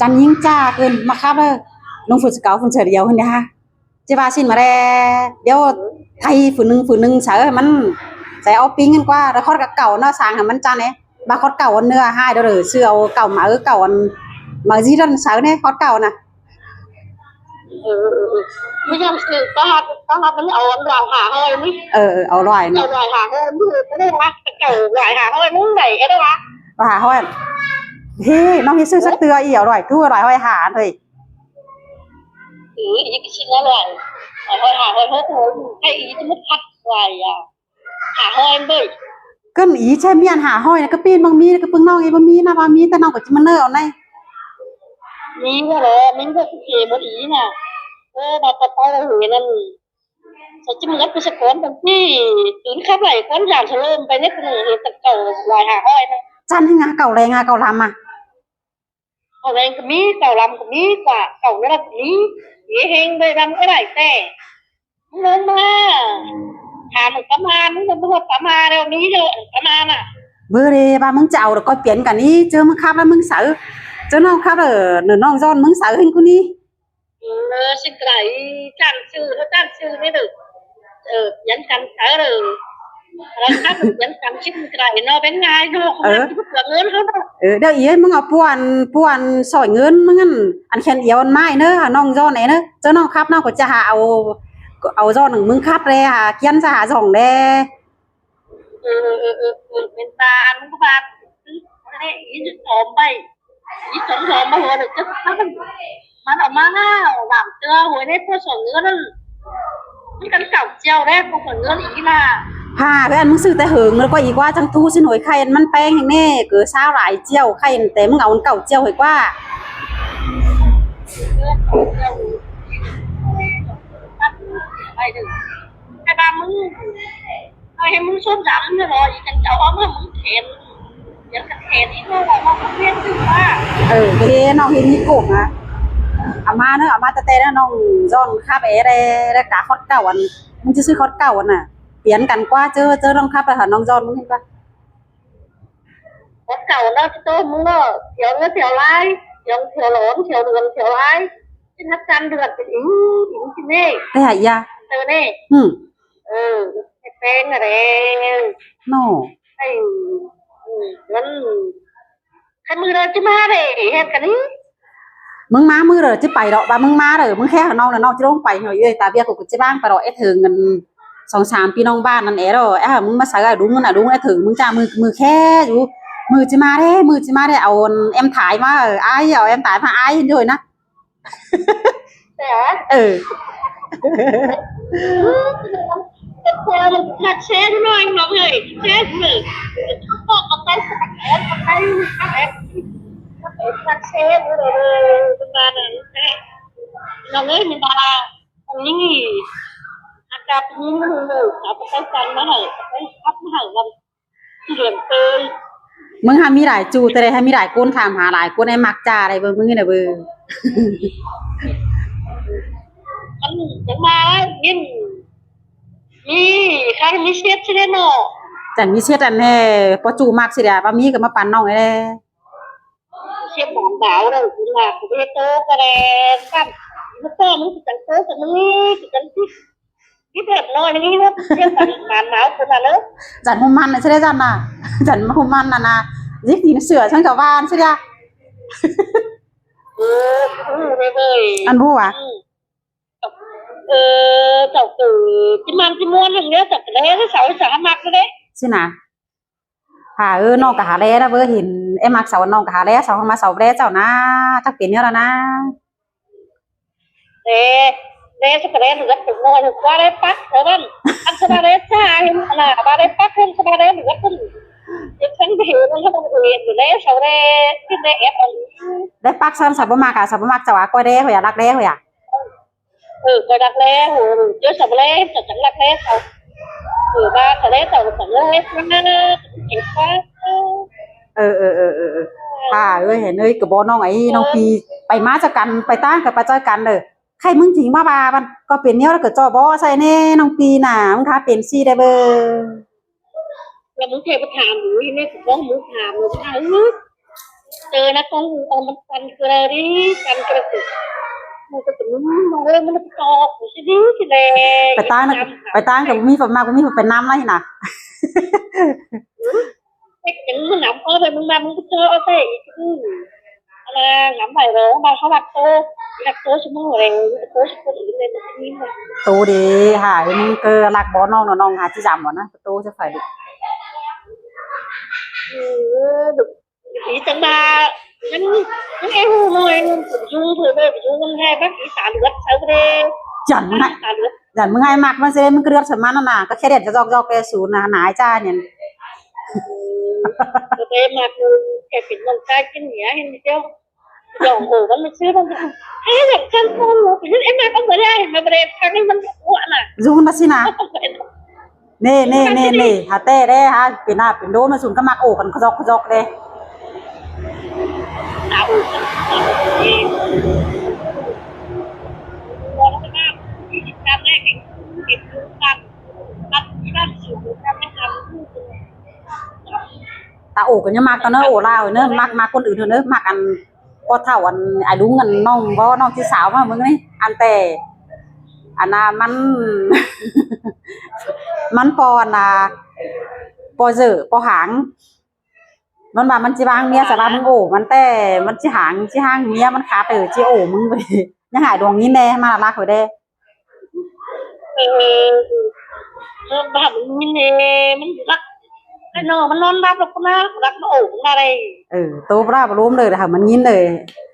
ຈັນຍິງຈ້າເກີນ ມາຂັບເດີ ລົງຝືນສະເກົາຝືນເສືອດຽວຫັ້ນເດ ຈະວ່າຊິນມາແດ່ ດຽວໄທຝືນໜຶ່ງຝືນໜຶ່ງໃສ່ມັນ ໃສ່ເອົາປິງກັນກວ່າ ແລ້ວຄອດກະເກົ່າເນາະ ສ້າງໃຫ້ມັນຈັນເອ ບາຄອດເກົ່າອັນເນື້ອຫາຍເດີ ຊື້ເອົາເກົ່າມາ ເອີ ເກົ່າອັນ ມາຊີດັນໃສ່ເນ ຄອດເກົ່ານະ. ເອີ ເອີ ເອີ ເອີ ບໍ່ຍັງຊື້ຕະຫັດ ຕະຫັດມັນເອົາອັນຫຼາຍຫ້າຮ້ອຍນີ້ ເອີ ເອີ ເອົາຫຼາຍເນາະ ເອົາຫຼາຍຫ້າຮ້ອຍນີ້ ກໍໄດ້ວ່າເຈົ້າຫຼາຍຫ້າຮ້ອຍນີ້ໄດ້ກໍໄດ້ວ່າ ຫຼາຍຫ້າຮ້ອຍ ເຮີ ນ້ອງເຮັດຊື້ຈັກເທື່ອອີກ ເອົາຫຼາຍ ຄືວ່າຫຼາຍຫ້າຮ້ອຍ ເຮີ້ຍ ອີກຊິລະຫຼາຍ ຫ້າຮ້ອຍ ຫ້າຮ້ອຍ ຫົກຮ້ອຍ ໃຫ້ອີກມັນຄັດຫຼາຍອ່ະ ຫ້າຮ້ອຍເບີຍ ເກີນອີກ ໃຊ້ມີອັນຫ້າຮ້ອຍນະ ກະປີນເບິ່ງມີ ກະປຶງນ້ອງອີກບໍ່ມີນະ ວ່າມີແຕ່ນ້ອງກໍຊິມາເນີເອົາໃນ ມີແລ້ວ ມີແຕ່ເກບໍ່ດີນະ ເອີ ບາດຕະເປົາເຫັນນັ້ນ ສະຈິມກັບປະຊາກອນບາງທີ ຕື່ນຂັບໄລ່ຄວານຢ່າງສະເຫຼີມໄປໃນຄົນອື່ນເຮັດແຕ່ເກົ່າຫຼາຍຫ້າຮ້ອຍນະ ຈັ່ນໃຫ້ງາເກົ່າແລງາເກົ່າລຳມາ ເກົ່າແລງກໍມີ ເກົ່າລຳກໍມີ ກວ່າເກົ່າເງິນກໍມີ ເຮງໄດ້ດຳກໍໄດ້ແຕ່ ມຶງລົງມາ ຖາມປະມານ ມຶງບໍ່ປະມານແລ້ວ ມີແລ້ວປະມານນະ ເບີເດ ວ່າມຶງຈະເອົາ ແລ້ວກໍປ່ຽນກັນອີກ ເຈີມຶງຂັບແລ້ວມຶງເສີ ເຈີນ້ອງຂັບ ເອີ ນ້ອງຍ້ອນມຶງເສີເຫັນກູນີ້ ເອີ ຊິກະໄດ້ຈ້າງຊື່ ຈ້າງຊື່ນີ້ເດີ ເອີ ປ່ຽນກັນເອີ ລາຄາປ່ຽນກັນຊິກະໄດ້ເນາະ ເປັນງ່າຍເນາະ ເອີ ເປັນເງິນເຮົາເນາະ ເອີ ດຽວອີ ມຶງເອົາປ່ວນ ປ່ວນສອຍເງິນ ມຶງອັນ ອັນແຂນອຽວອັນໄມ້ເນີ ນ້ອງຍ້ອນເອເນີ ເຈົ້ານ້ອງຂັບ ນ້ອງກໍຈະຫາເອົາ ເອົາຍ້ອນ ມຶງຂັບແລ ຫາກຽນສະຫາຊ່ອງແລ. ເອີ ເອີ ເອີ ເອີ ເປັນຕາອັນ ມັນກໍບາດ ອີສອງໃບ ອີສອງ ສອງໃບ ຫົວໜຶ່ງ ຈັກ ມັນ ມັນເອົາມາ ສາມເທື່ອ ຫົວໃນໂພສອງເງິນນັ້ນ ມັນກັນເກົ່າຈຽວແລ້ວ ໂພສອງເງິນອີກລະ ພາເພິ່ນ ມຶງຊື້ແຕ່ເຫິງ ແລ້ວກໍອີກວ່າ ຈັ່ງທູຊິໜ່ວຍໄຂ່ ມັນແພງແຮງແນ່ ເກີຊາວຫຼາຍຈຽວໄຂ່ ແຕ່ມຶງເອົາເກົ່າຈຽວໃຫ້ກວ່າ ໃຫ້ບາງມື້ ເອົາໃຫ້ມຶງຊົມດຳເນາະ ອີກຈັ່ງຈະເອົາມາໃຫ້ມຶງແຂນ ດຽວກະແຂນອີກເນາະ ວ່ານ້ອງເຮັດຖືກວ່າ ເອີ ເດ້ ນ້ອງເຮັດມີກົງອະ ເອົາມາເນາະ ເອົາມາແຕ່ແຕ່ເນາະ ນ້ອງຍ້ອນຄາບແອໄດ້ ໄດ້ກາຄອດເກົ່າ ອັນ ມັນຊິຊື້ຄອດເກົ່າ ອັນນະ ປ່ຽນກັນກວ່າ ເຈີ ເຈີນ້ອງຄາບ ແລ້ວຫານ້ອງຍ້ອນ ມຶງເຫັນປະ ຄອດເກົ່າເນາະ ໂຕມຶງເນາະ ສຽວເງິນສຽວລາຍ ສຽວ ສຽວຫຼອນ ສຽວເດືອນ ສຽວລາຍ ເປັນຮັກສາມເດືອນ ເປັນອີກ ອີກຊິເນ ແຕ່ຫາຍາ ເຕີເນ ອື ເອີ ແພງແລ້ວເນາະ ໄອ້ ເອີ ມັນ ຄັນມື້ໃດຊິມາເດ້ ເຮັດກັນນີ້ ມຶງມາມື້ໃດຊິໄປດອກ ວ່າມຶງມາເດີ ມຶງແຄ່ຫານ້ອງນະ ນ້ອງຊິລົງໄປ ເອີຍ ຕາວຽກກູຊິວ່າງໄປດອກ ເອັດເຖິງອັນ ສອງສາມພີ່ນ້ອງບ້ານນັ້ນແອດອກ ເອີ ມຶງມາໃສ່ອາດຸງ ອາດຸງ ເອັດເຖິງ ມຶງຈ້າ ມື້ ມື້ແຄ່ຢູ່ ມື້ຊິມາເດ້ ມື້ຊິມາເດ້ ເອົາອັນແອມຖ່າຍມາ ເອີ ອ້າຍ ເອົາແອມຖ່າຍມາ ອ້າຍເຫັນຢູ່ນະ ເອີ ເອີ ເອີ ມັກແຊຣ໌ໜ້ອຍເນາະເອີຍ ແຊຣ໌ເລີຍ ບອກກັບໄປສະແອນ ໄປສະແອນ ມັກແຊຣ໌ເລີຍ ເອີ ປະມານນັ້ນແຫຼະ ນ້ອງເອີຍ ມັນວ່າ ອັນນີ້ ອາກາດເປັນຫຍັງເລີຍ ເອົາໄປໃສ່ກັນມາໃຫ້ ເອົາໄປຮັບມາໃຫ້ ເດືອນເຕີຍ ມຶງຫາມີຫຼາຍຈູ່ແຕ່ໃດ ຫາມີຫຼາຍຄົນຖາມຫາຫຼາຍຄົນ ໃຫ້ມັກຈ້າໄດ້ເບິ່ງມື້ນະເບິ່ງ ມັນ ມັນມາແລ້ວ ມີ ມີ ຄັນມີເຊັດຊິໄດ້ເນາະ ຈັ່ງມີເຊັດອັນແທ້ ພໍຈູ່ມັກຊິໄດ້ ວ່າມີກໍມາປັນນ້ອງແດ່ ເຊັດບານດາວເດີ ລາກເວໂຕກະແລນກັນ ມາເຕີມ ມັນຊິຈັ່ງໂຕກັນ ມັນນີ້ຊິຈັ່ງຊິ ທີ່ແບບນ້ອຍນີ້ເນາະ ເລື່ອງການໝານເມົາຄົນລະເລີ ຈັນຫົວມັນນະຊິໄດ້ຈັນນະ ຈັນຫົວມັນນະນະ ຍິກຕີນເສືອ ສັນກະວານຊິໄດ້ ເອີ ເອີ ເອີ ອັນບໍ່ວະ ເອີ ເຈົ້າຄືຊິມັນຊິມ່ວນຫັ້ນເດ້ ຈັກແລເສົາສາມັກເດ້ ຊິນະ ຫາ ເອີ ນ້ອງກະຫາແລນະເວີ ເຫັນອ້າຍມັກເສົາ ນ້ອງກະຫາແລເສົາ ມາເສົາແລເຈົ້ານະ ຈັກເປັນແນວລະນະ ແລ ແລສະກະແລເຫຼືອດເປັນນ້ອຍ ກວ່າໄດ້ປັກເທົ່ານັ້ນ ອັນສະບາແລຊາເຫັນລະ ບາໄດ້ປັກເຫັນສະບາແລເຫຼືອດເພິ່ນ ເຮັດຊັ້ນເຫັນ ມັນກໍບໍ່ເຫັນຢູ່ແລເສົາແລ ເປັນແລແອບເອົາ ໄດ້ປັກຊັ້ນ ສະບໍ່ມັກກະ ສະບໍ່ມັກເຈົ້າອາ ກ້ອຍແລ ຂ້ອຍຢາກລັກແລ ຂ້ອຍຢາກ ເອີ ຂ້ອຍລັກແລ້ວ ເຈົ້າສາວແລ້ວ ເຈົ້າຈັກລັກແລ້ວ ເອີ ວ່າສາວແລ້ວ ເຈົ້າສາວແລ້ວ ເອີ ເອີ ເອີ ເອີ ເອີ ປ້າເອີຍ ເຫັນເອີຍ ກະບໍ່ນ້ອງໄອ້ນ້ອງປີ ໄປມາຈະກັນ ໄປຕ່າງກະໄປເຈີກັນເດີ ໃຄມຶງຈິງມາວ່າມັນ ກໍເປັນແນວລະກະຈໍບໍ່ໃສ່ແນ່ ນ້ອງປີນະ ມຶງຄາເປັນຊີ້ໄດ້ເບິ່ງ ແລ້ວມຶງເທໄປຖາມ ແມ່ກະບອກມຶງຖາມ ເອີ ເຈີນັກທ່ອງທ່ຽວມັນສັ່ນເຄືອເລີຍ ສັ່ນເຄືອເລີຍ ມັນກໍເປັນ ເອີ ມັນກໍຕອກຊິດີຊິແລ ໄປຕາງນະ ໄປຕາງກໍມີ ບໍ່ມັກ ບໍ່ມີ ໄປນຳລະຫັ້ນນະ. ເຮັດຫຍັງ ນຳເອົາໄປ ມຶງມາ ມຶງກໍເຈີເອົາໄປອີກ ອື ອັນນ່າ ນຳໄປເດີ ມາເຂົາລັກໂຕ ລັກໂຕຊຸມື້ເລີຍ ໂຕຊຸຄົນອື່ນເລີຍ ມັນຊິມີບໍ່ ໂຕເດ ຫາຍ ມຶງເກີລັກບໍ່ນ້ອງ ນ້ອງຫາຊິຈຳບໍ່ນະ ໂຕຈະໄປເດ ເອີ ດີຈັ່ງວ່າ ມັນ ມັນເອວໜ້ອຍ ມັນສູງເພິ່ນເດີ ສູງມັນໃຫຍ່ ບັກອີສານເລືອດໃສ່ເດ້ ຢ້ານມຶງໃຫ້ ອີສານເລືອດ ຢ້ານມຶງໃຫ້ມັກມັນຊິ ມຶງກໍເລືອດໃສ່ມັນຫັ້ນນະ ກໍແຄ່ແດດຈະຈອກໆແຕ່ສູນນະ ນາຍຈ້ານີ້ ເອີ ກໍໄດ້ມັກຢູ່ ແຄ່ເປັນນ້ອງຊາຍກິນເໜຍ ເຫັນເຈົ້າ ດອງໂອ ມັນໄປຊື້ມັນ ເອີ ແບບຈັ່ງໂອ ເປັນໄອ້ມັກກໍບໍ່ໄດ້ ມັນບໍ່ໄດ້ ຄັກໃຫ້ມັນອ້ວນນະ ສູນນະຊິນະ. ເນ່ໆໆໆ ຫາແຕ່ເດ້ ຫາເປັນຫາເປັນໂດນມາສູນກໍມັກໂອກັນຂະຈອກຂະຈອກເດ້ ຕາໂອກໍຍັງມັກຕາເນີ ໂອລາວເນີ ມັກ ມັກຄົນອື່ນເທີເນີ ມັກອັນ ພໍ່ເຖົ້າ ອັນ ອ້າຍລຸງ ອັນ ນ້ອງບໍ່ ນ້ອງທີ່ສາວມາເບິ່ງນີ້ ອັນແຕ່ ອັນນ່າ ມັນ ມັນປໍ ອັນນ່າ ປໍເຈີ ປໍຫາງ ມັນວ່າມັນຊິວາງເມຍ ສະວ່າມຶງໂອມັນແຕ່ ມັນຊິຫາງ ຊິຫາງເມຍມັນຂາເຕີ ຊິໂອມຶງ ຍັງຫາຍດວງຍິນແດ່ ມາລະລາກຂ້ອຍແດ່. ເອີ ເອີ ບາບມີແນ່ມັນລັກ ໄອ້ນ້ອງມັນນອນຫຼັບແລ້ວພຸ້ນນະ ລັກມາໂອກມາໄດ້ ເອີ ໂຕບໍ່ລາບອາລົມເລີຍ ຖ້າມັນຍິນເລີຍ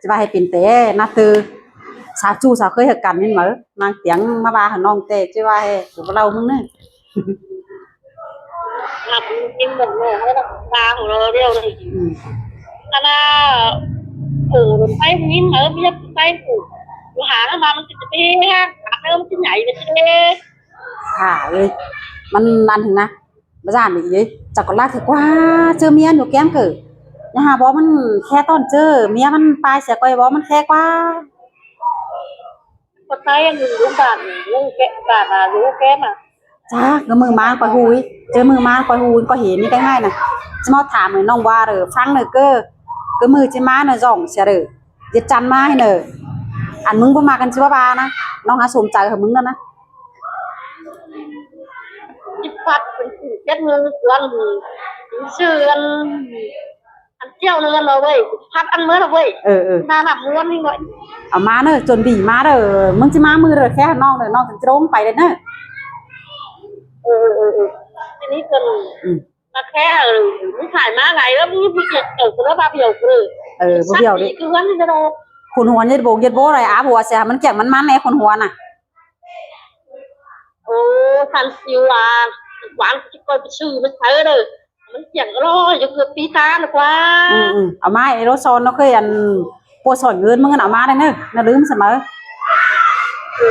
ຊິວ່າໃຫ້ເປັນແຕ່ນະ ເຕີ ສາວຈູ້ສາວເຄີຍໃຫ້ກັນແມ່ນບໍ່ ນາງຕຽງມາວ່າໃຫ້ນ້ອງແຕ່ ຊິວ່າໃຫ້ກູບໍ່ເລົ່າມຶງເນີ ລັບຍິນແບບນັ້ນ ລາວລາວດຽວເລີຍ ອືມ ອັນນ່າ ໂອ ໄປຍິນເອີ ບໍ່ຢາກໄປ ໂອ ຢູ່ຫາມາມັນຊິໄປຫາ ເອີ ມັນຊິໃຫຍ່ໄປເດ້ ຫາເອີຍ ມັນນັ້ນຫັ້ນນະ ບໍ່ຢ້ານອີກເອີຍ ຈັກກໍລາກຄືກວ່າ ເຈີເມຍຢູ່ແກ້ມເກີ ຍາຫາບໍ່ ມັນແຄ່ຕອນເຈີເມຍ ມັນປາຍເສຍກ່ອຍບໍ່ ມັນແຄ່ກວ່າ ກໍໃຊ້ອັນນີ້ ບ້ານນີ້ ແກ້ ບ້ານ ອ່າ ຢູ່ແກ້ມ ອ່າ ຈ້າ ກໍມື້ມາຂ້ອຍຮູ້ ເຈີມື້ມາຂ້ອຍຮູ້ ກໍເຫັນນີ້ ງ່າຍໆ ນະ ຊິມາຖາມໃຫ້ນ້ອງວ່າເດີ ຟັງເດີ ເກີ ເກີ ມື້ຊິມານະ ຈອງເສຍເດີ ເຈັດຈັນມາໃຫ້ເນີ ອັນມຶງບໍ່ມັກກັນຊິວ່າວ່ານະ ນ້ອງຫາສົມໃຈຂອງມຶງນັ້ນນະ ຊິປັດເປັນເຈັດເງິນກວນ ຊື່ອັນ ອັນ ເຈົ້າເນີນລະເວີຍ ພັດອັນເມີລະເວີຍ ເອີໆ ໜ້ານ້ຳມ່ວນນີ້ເວີຍ ເອົາມາເນີ ຈົນບີມາເດີ ມຶງຊິມາມື້ເດີ ແຄ່ນ້ອງເດີ ນ້ອງຈຶ່ງຈະລົງໄປເດີເນີ ເອີໆໆ ທີນີ້ເພິ່ນ ອືມ ມາແຄ່ ເອີ ມຶງຂາຍມາຫຼາຍແລ້ວ ມຶງມີເຈົ້າເດີ ບາດດຽວເດີ ເອີ ບໍ່ດຽວເດ້ ຄືເຮືອນນີ້ເດີ ຄົນຫົວເຢັດໂບກເຢັດໂບໄດ້ ອາບຫົວເສຍ ມັນແກ້ງມັນມັນແດ່ ຄົນຫົວນະ ໂອ້ ສັນຊິວ ອາ ຫວານ ຊິກອຍໄປຊື້ມາໃຊ້ເດີ ມັນກຽງກໍລອຍຢູ່ເກືອບປີຕານະກວ່າ ອືມໆ ເອົາມາໃຫ້ໂລຊອນເນາະ ເຄີຍອັນ ປົວສອນເງິນ ມຶງເອົາມາໄດ້ເນີ ນະລືມສະເໝີ ເອີ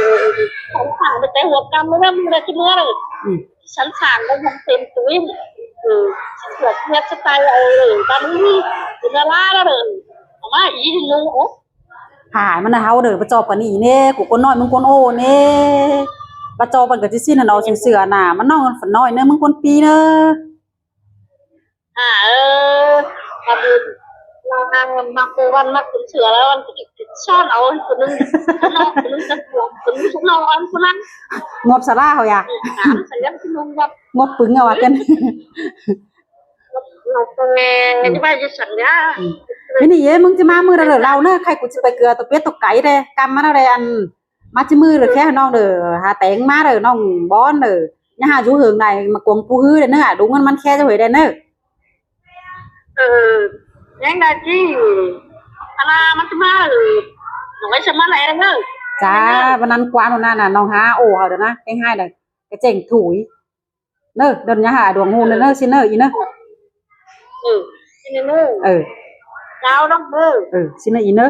ສັນສານໄປແຕ່ຫົວຄ່ຳແລ້ວ ມື້ໃດຊິເມືອເດີ ອືມ ສັນສານໄດ້ຍັງເຕັມຕຸ້ຍ ເອີ ເສືອເສຍສະໄຕເອົາເລີຍ ບາດນີ້ເປັນດາລາແລ້ວເດີ ເອົາມາອີກໜຶ່ງ ໂອ້ ຫາຍມັນນະເຮົາເດີ ປະຈອບກັນນີ້ເນ ກູຄົນນ້ອຍ ມຶງຄົນໂອເນ ປະຈອບກັນກໍຊິສິ້ນນະເນາະ ເສືອນະ ມັນນ້ອງຄົນນ້ອຍເນີ ມຶງຄົນປີເນີ ອ່າ ເອີ ມາບຸນ ມາ ມາໂກວັນ ມາເປັນເສືອແລ້ວ ມັນກໍຊິຊ້ອນເອົາຄົນໜຶ່ງ ຄົນນອກ ຄົນໜຶ່ງຈະບວກ ຄົນໜຶ່ງຈະນອນ ຄົນນັ້ນ ງົບສາລາເຮົາຢາ ອືມ ສາມສາມຄົນໜຶ່ງແບບ ງົບປຶງເອົາວ່າກັນ ເອີ ອືມ ມື້ນີ້ເອີ ມຶງຈະມາມື້ໃດເລີ ເລົ່າເນີ ໃຄກູຊິໄປເກືອຕົວເປັດຕົວໄກ່ແດ່ ກຳມາແລ້ວແດ່ ອັນ ມາຈະມື້ເດີແຄ່ນ້ອງເດີ ຫາແຕງມາເດີ ນ້ອງບອນເດີ ຢ່າຫາຢູ່ເຫິງໃດ ມາກວງປູຮືເດີເນີ ດູເງິນມັນແຄ່ຈະຫວຍແດ່ເນີ ເອີ ແຮງໃດຈີ ອັນນ່າ ມັນຈະມາເດີ ນ້ອງໄວ້ສະມາແລເດີ ຈ້າ ວັນນັ້ນກວານນັ້ນນະ ນ້ອງຫາໂອເຮົາເດີນະ ແຮງຫາຍເດີ ກະເຈັງຖຸຍ ເນີ ດົນຍາຫາດວງຮູນເນີ ຊິເນີ ອີເນີ ເອີ ຊິເນີ ເອີ ດາວນຳເດີ ເອີ ຊິເນີ ອີເນີ